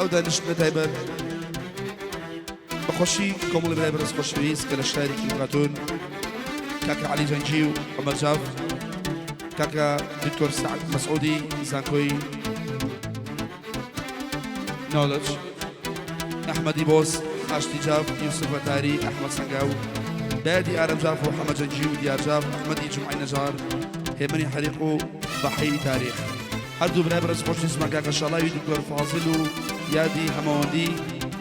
ئەو دانیشتنە تایبەت بەخۆشی کۆمەڵی برای بەڕێز خۆشەویست کە لە شاری کیلخاتون کاکە عەلی جەنگی و عومەر جاف کاکە دکتۆر سەعد مەسعودی زانکۆی نۆلج ئەحمەدی بۆس ئاشتی جاف یوسف وەتاری ئەحمەد سەنگاو بەیادی ئارام جاف و حەمە جەنگی و دیار جاف ئەحمەدی جومعەی نەجار هێمنی حەریق و بەحی تاریخ هەردوو برای بەڕێز خۆشویستمان کاکە شاڵاوی دکتۆر فازیل و یادی هەمەوەندی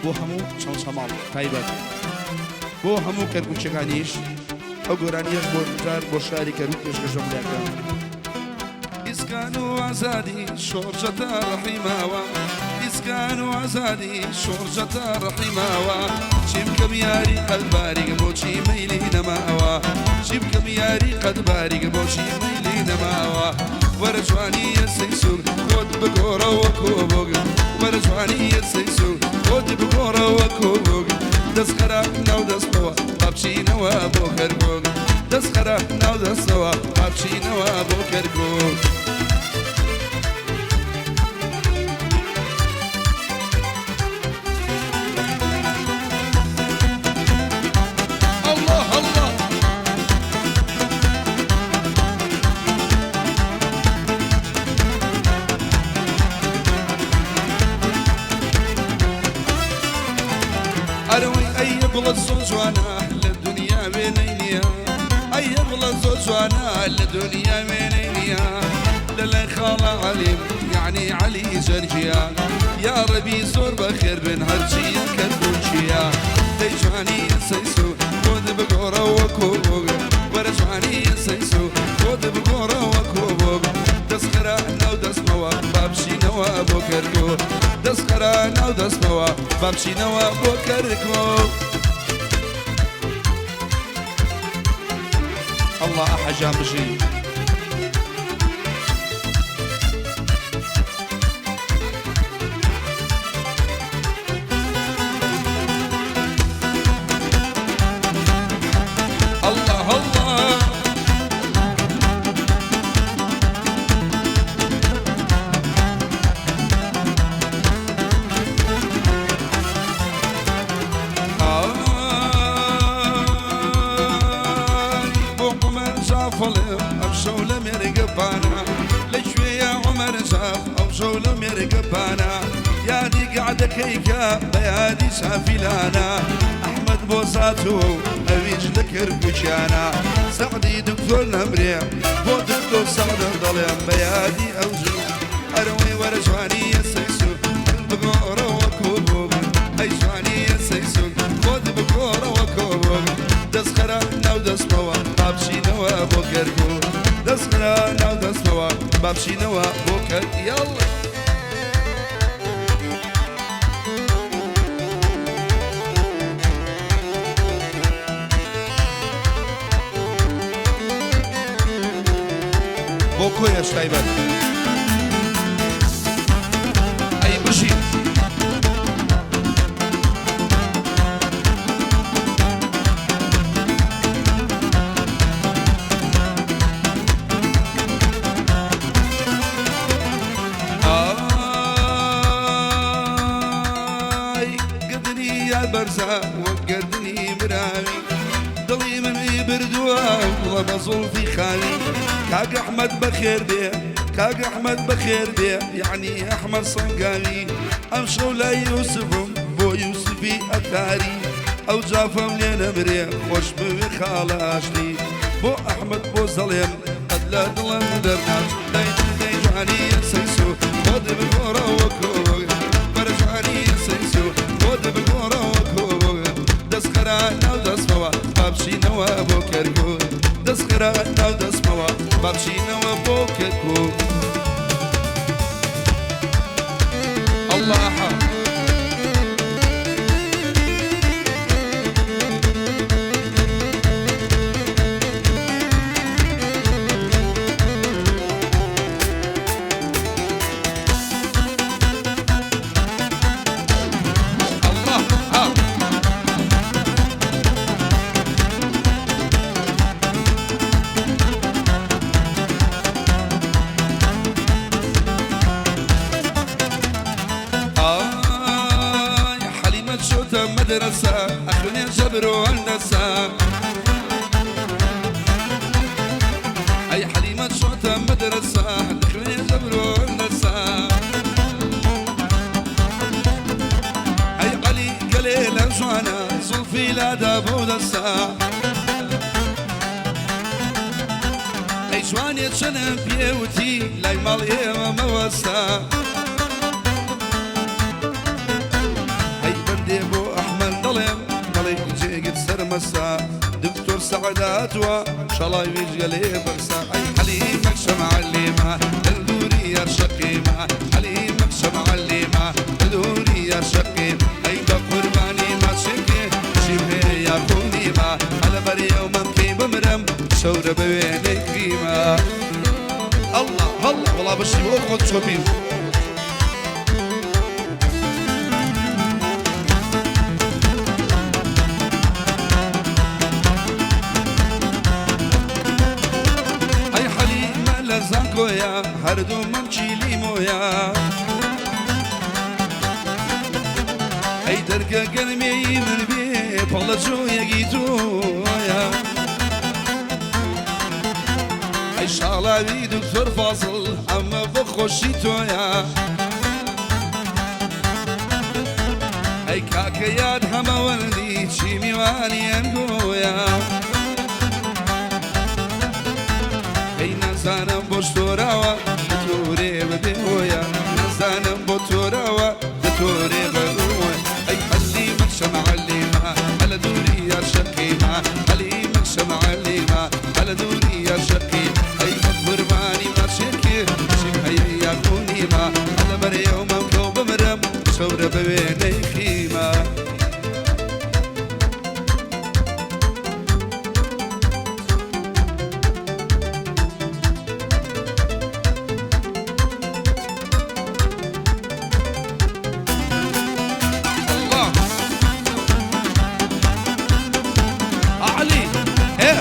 بۆ هەموو چەمچەماڵ تایبەت بۆ هەموو کەرکوکیەکانیش ئەو گۆرانیەش بۆ جار بۆ شاری کەرکوک پێشکەش بەم لایەکە. ئیسکان و ئازادی شۆڕجەتە ڕەحیماوە ئیسکان و ئازادی شۆڕجەتە ڕەحیماوە چی بکەم یاری قەد باریکە بۆچی مەیلی نەماوە چی بکەم یاری قەد باریکە بۆچی مەیلی نەماوە وەرە جوانیە سەیسوور خۆت بگۆڕە وەکۆ بۆگ وەرە جوانیە سەیسوور خۆت بگۆڕە وەکۆ بۆگ دەست خەرە ناو دەستەوە با بچینەوە بۆ کەرکوک دەست خەرە ناو دەستەوە با بچینەوە بۆ کەرکوک. الله الله ئەرەوەی ئەی گوڵە زۆر جوانە لە دنیا وێنەی نییە ئەی گوڵە زۆر جوانە لە دنیا وێنەی نییە لە لای خاڵە عەلیم یعنی عەلی جەرگیە یا ڕەبی زۆر بەخێر بن هەرچی کەرکوکیە دەی جوانی سەیسو خۆت بگۆڕە وەکو بۆگ وەرە جوانی سەیسو خۆت بگۆڕە وەکو بۆگ دەست خەرە ناو دەستمەوە با بچینەوە بۆ کەرکوک دەست خەرە ناو دەستمەوە با بچینەوە بۆ کەرکوک. اللە ئەحە جان بژی. اللە اللە. ئای بۆ عومەر جافڵم ئەمشەو لە مێرگەپانە لەکوێیە عومەر جاف ئەمشەو لە مێرگەپانە یادی گەعدەکەی کە بە یادی سافیلانە ئەحمەد بۆ ساتووە و ئەویش لە کەرکوکیانە سەعدی دکتۆر نەمرێ بۆ دکتۆر سەعدم دەڵێم بە یادی ئەو جوو ئەرەوەی وەرە جوانیە سەیسوو بگۆڕەوە کۆبووگ ئەی جوانیە سەیسوو خۆت بگۆڕەوە کۆبووگ دەست خەرە ناو دەستمەوە با بچینەوە بۆ کەرکوک دەست خەرە ناو دەستمەوە با بچینەوە بۆ کەر یاڵڵا. بۆ کۆیەش تایبەت ئەی بژی. ئای گردنی یار بەرزە وەک گردنی مراوی دڵی منی بردووە گوڵە بە زوڵفی خاوی کاک ئەحمەد بەخێر بێ کاک ئەحمەد بەخێر بێ یەعنی ئەحمەد سەنگاوی ئەمشەو لای یوسفم بۆ یوسفی ئەتاری ئەو جافەم لێ نەمرێ خۆش بوێ خاڵە ئاشتی بۆ ئەحمەد بۆ زەڵێم قەت لە دڵم دەرناچ دەی دەی جوانی سەیسو خۆت بگۆڕە وەکۆ بەرە جوانی سەیسو خۆت بگۆڕە وەکۆ دەست خەرا ناو دەستمەوە با بچینەوە بۆ کەرکوک دەست خەرا ناو دەستمەوە با بچینەوە بۆ کەرکوک الله ئەحە. الله ها. مەدرەسە ئەخوێنێ جەبر و هەندەسە. ئەی حەلیمە چۆتە مەدرەسە دەخوێنێ جەبر و هەندەسە. ئەی عەلی گەلێ لە جوانە زوڵفی لادا بۆ دەسە. ئەی جوانێ چەنم پێوتی لای ماڵ ئێمە مەوەستە. ئەی بەندێ بۆ ئەحمەد دەڵێم دەڵێ جێگت سەرمەسە. دکتۆر سەعداتوە شەڵای ویژگەلێ بەرسە. ئەی حەلیمەک شەمعەلیمە دلدوری یا شەقیمە حەلیمەک شەمعەلیمە دلدوری یا شەقیم. ئەی بە قوربانی ماچێکێ چیم هەیە یا خونیمە هەلەبەر یەومەم پێی بمرم شەورە بە وێنەی خیمە. ئەڵڵا هەڵڵا وەڵا بەشی بۆ خۆت چۆپیم. ئەی حەلیمە لە زانکۆیە هەردوو مەمکی لیمۆیە. ئەی دەرگە گەرمێی من بێ پەڵە جۆیەکی تۆیە. ئەی شاڵاوی دکتۆر فازڵ ئەمە بۆ خۆشی تۆیە. ئەی کاکە یاد هەمەوەندی چی میوانی ئەنگۆیە. ئەی نازانم بۆ شتۆراوە دەتۆرێ بەبێ هۆیە. نازانم بۆ تۆراوە دەتۆرێ بەگۆیە. ئەی حەلیمەک شەمعەلیمە هەلە دووری یا شەقیمە حەلیمەک شەمعەلیمە هەلە دووری یا شەقیم. ئەی بە قوربانی ماچێکێ چیم هەیە یا خونیمە هەلە بەر یەومەم کەو بمرم شەورە بە وێنەی خیمە. الله علي ايه.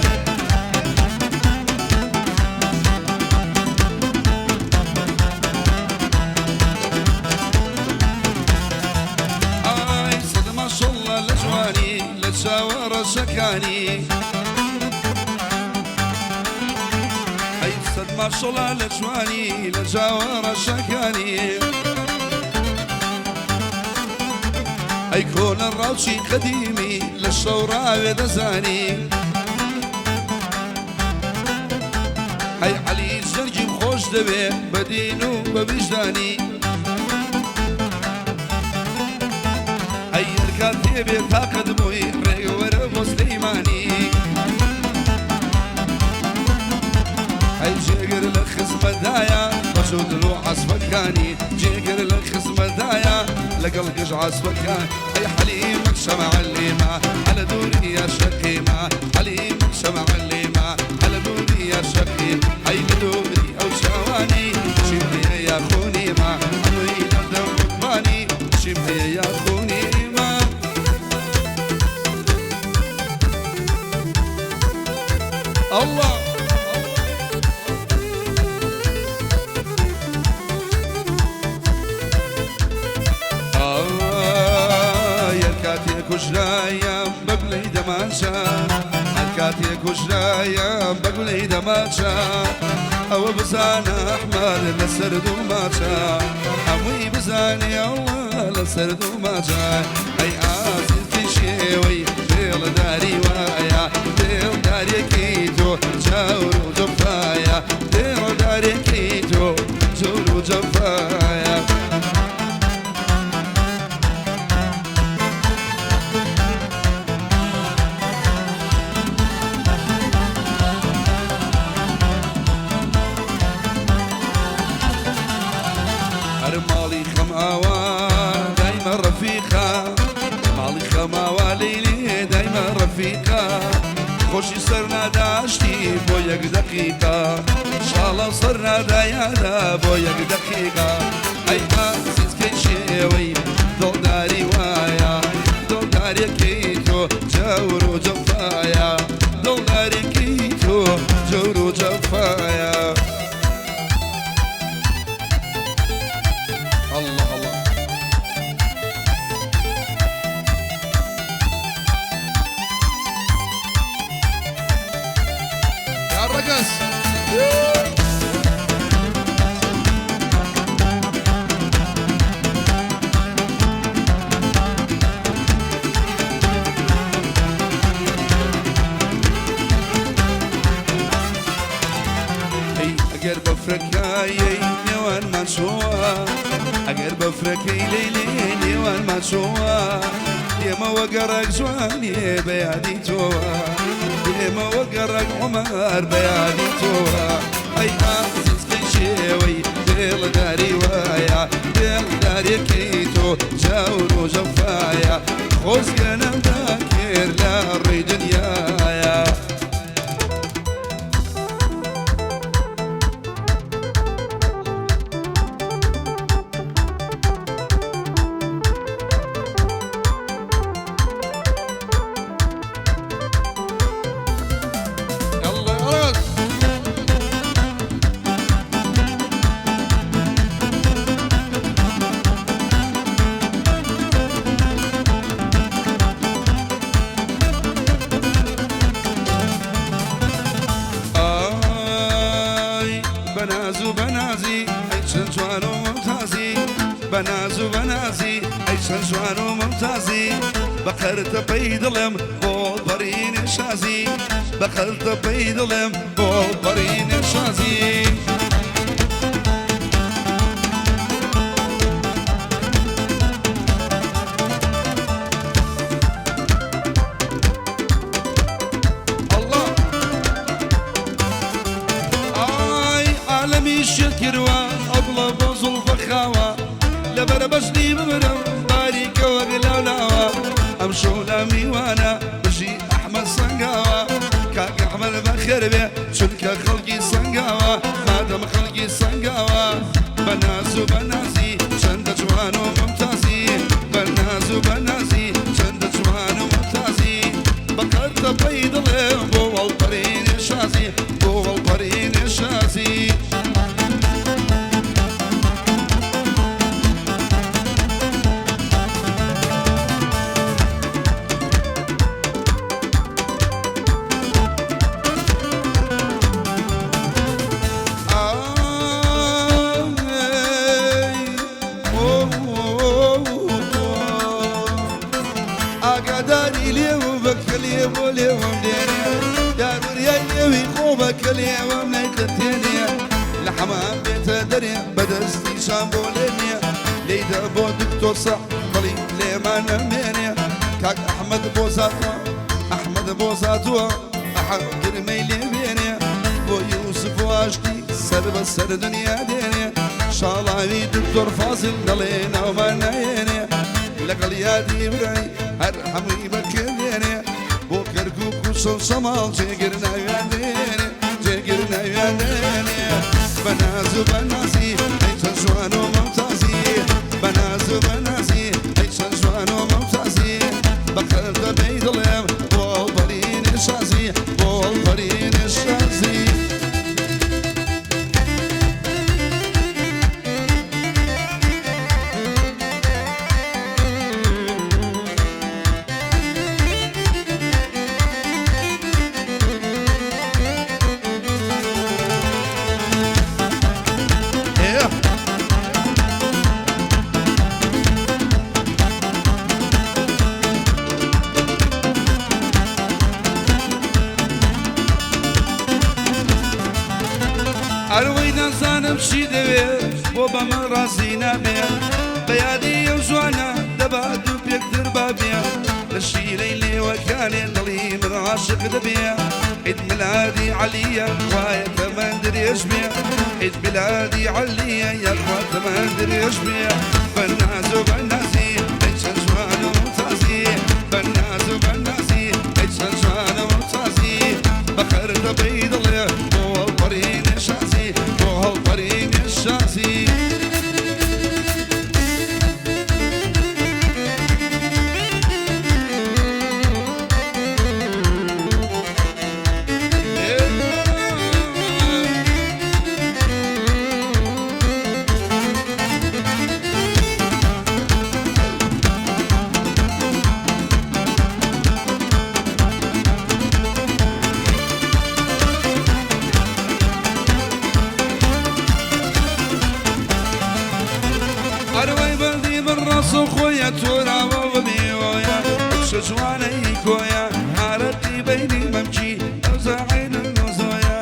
اي صد ما شاء الله لجواني لتشاور شكاني. اي صد ما شاء الله لجواني لجاور شكاني. ئەی کۆنە ڕاوچی قەدیمی لە شەوڕاوێ دەزانی. ئەی عەلی جەرگیم خۆش دەوێ بە دین و بە ویژدانی. ئەی هەرکات تێبێ تاقەت بووی ڕێوەرە بۆ سلەیمانی. ئەی جێگر لە خزمەتدایە بەجۆدل و عەسفەکانی. جێگر لە خزمەتدایە لەگەڵ گژ عەسفەکان. ئەی حەلیمەک شەمعەلیمە هەلە دووری یا شەقیمە حەلیمەک شەمعەلیمە هەلە دووری یا شەقیم. ئەی لە دووری ئەو چاوانی چیم هەیە یا خونیمە هەمووی دەردەم قوربانی چیم هەیە یا خونیمە. ئەڵڵا کوژرایم بە گولەی دەمانچە. هەر کاتێ کوژرایم بە گولەی دەمانچە. ئەوە بزانە ئەحمەد لەسەر دوو ماچە. هەمووی بزانێ ئەوە لەسەر دوو ماچە. ئەی ئازیزی شێوەی دێڵداری وایە دێڵدارێکی تۆ جەور و جەفایە دێڵدارێکی تۆ جەور و جەفایە. ماڵی خەماوە دایمە ڕەفیقە ماڵی خەماوە لەیلێ دایمە ڕەفیقە. خۆشی سەر ناداشتی بۆ یەک دەقیقە شاڵە سەر نادایانە بۆ یەک دەقیقە. ئەی ئازیزکەی شێوەی دڵداری وایە دڵدارێکی تۆ جەور و جەفایە دڵدارێکی تۆ جەور و جەفایە. الله الله. بەفرەکەی لەیلێ نێوانمان چۆوە دێمەوە گەڕەک جوانێ بە یادی تۆوە دێمەوە گەڕەک عومەر بە یادی تۆوە ئەی ئازیزکەی شێوەی دڵداری وایە دڵدارێکەی تۆ جاور و جەفایە خۆزگە نەمداکرد لە ڕووی دنیایە. يلا يا ولد. ئای بەناز و بەنازی ئەی چەند جوان و ممتازی بەناز و بەنازی ئەی چەند جوان و ممتازی بە قەرتە پەی دڵم بۆ پەڕینە شازی بە قەرتە پەی دڵم بۆ پەڕینە شازی. الله ئای عالەمی شێت کردووە ئەبڵە بۆ زوڵفە خاوە لەبەرە بەژنی بمرم باریکەوە گلاولاوە ئەم شەو لە میوانە بژی ئەحمەد سەنگاوە کاک ئەحمەد بەخێر بێ چونکە خەڵکی سەنگاوە مادەم خەڵکی سەنگاوە بەناز و بەنازی چەندە جوان و ممتازی بەناز و بەنازی چەندە جوان و ممتازی بەقەرتە پەی دڵێ بۆ هەڵپەرینێ شازی بۆ هەڵپەرینێ شازی. ئای ئۆ ئاگاداری لێوم بەکە لێ بۆ لێوم دێنێ داروریای لێوی خۆ بەکە لێوم نەیقرتێنێ لە حەمام بێتە دەرێ بەدەستی شام بۆ لێنێ لێیدە بۆ دکتۆر سەع بەڵی لێمان نەمێنێ کاک ئەحمەد بۆ زاتووە ئەحمەد بۆ زاتووە ئەحەم گرمەی لێ بێنێ بۆ یوسف و ئاشتی سەر بە سەر دنیا دێنێ شاڵاوی دکتۆر فازل دەڵێ ناومان نایێنێ لەگەڵ یادی برای هەر هەمووی بەکردێنێ بۆ کەرکوک و سەماڵ جێگر ناویان دێنێ جێگر ناویان دێنێ بەناز و بەنازی ئەی چەند جوان و ممتازی بەناز و بەنازی ئەی چەند جوان و ممتازی بە قەردە بەی دڵێم بۆ بەرینێ شازی بۆ بەرینێ شازی. ئێ ئەروەی نازانم چی دەوێ بۆ بە من ڕازی نابێ بە یادی ئەو جوانە دەبا دوو پێکتر بابێ لە شیرەی لێوەکانێ دڵی من عاشق دەبێ عید میلادی عەلیە خوایە تەمەن درێژ بێ عید میلادی عەلیە یاخوا تەمەن درێژ بێ بەناز و بەنازی ئەی چەند جوان و ممتازی بەناز و بەنازی ئەی چەند جوان و ممتازی بە قەرتە بەی دڵێ بۆ هەڵپەرینێ شازی بۆ هەڵپەرینێ شازی. ئەروەی بەندی من ڕاست و خۆیە تۆراوە ببیۆیە شەجوانەی کۆیە ئارەقی بەینی مەمکی ئەوزاعین نۆزۆیە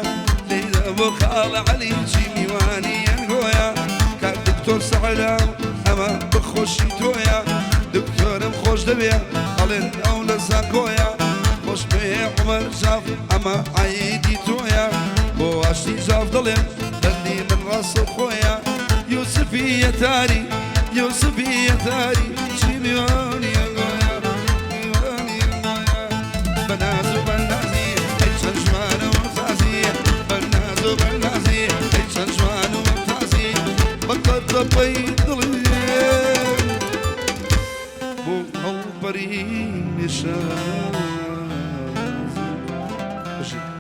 لێدە بۆ خاڵە عەلی چی میوانی ئەنگۆیە کاک دکتۆر سەعلا ئەمە بۆ خۆش دەوێ ئەڵێن ئەو لە زانکۆیە خۆش بێ عومەر جاف ئەمە عەیدی تۆیە بۆ ئاشتی جاف دەڵێم دەردی من ڕاستەوخۆیە یوسفی یەتاری یوسفی یەتاری چی میوانی ئەگۆیە میوانی ئەگۆیە بەناز و بەنازی ئەی چەند جوانە و مەمتازی بەناز و بەنازی ئەی چەند جوان و مەمتازی بە قەرتەپەی دڵی بۆ هەڵپەری نیشازی. بژی.